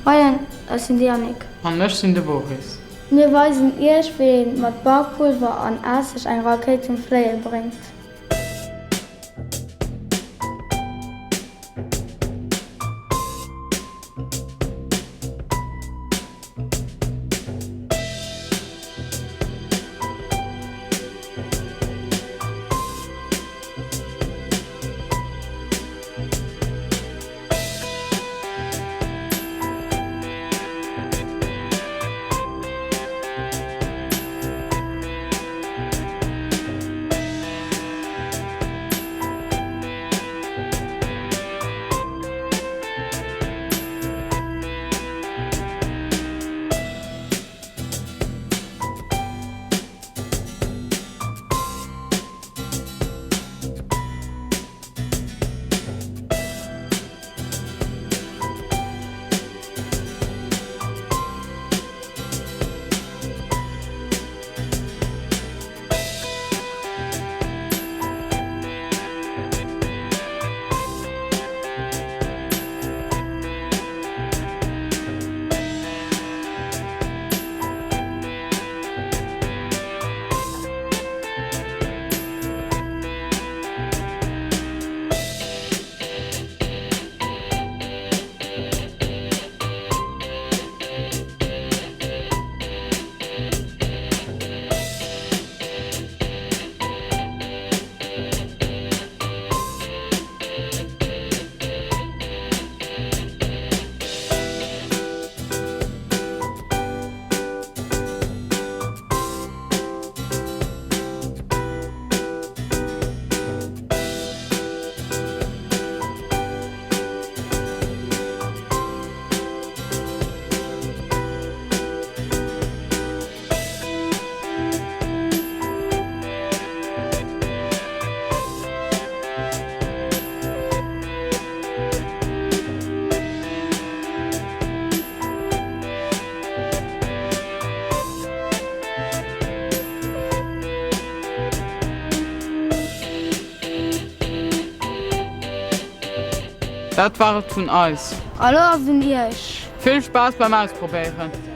Moien, ech sinn de Yannick. An ech sinn de Boris. Mir weisen iech wéi een mat Bakpulver an Esseg eng Rakéit zum Fléie bréngt. Dat war et vun eis. A lo ass et un iech. Vill Spaass beim Ausprobéieren!